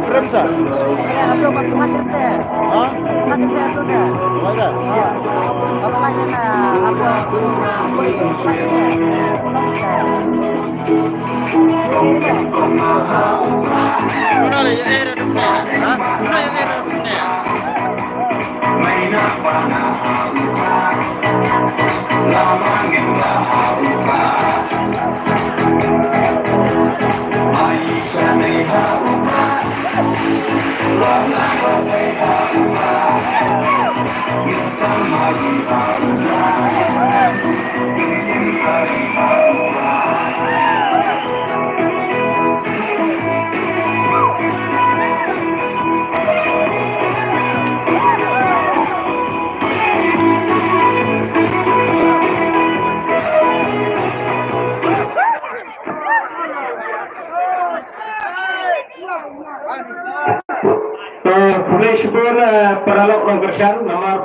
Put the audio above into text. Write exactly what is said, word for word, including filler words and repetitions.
Rem sa? Ada apa kat rumah kita? Ha? Rumah kita tu dah. Wala. Ha. Apa yang nak apa? Apa yang nak? Mana ada yang era dunia? Ha? Mana yang era dunia? To, khublei shibun, eh, paralok nongkyrshan, namar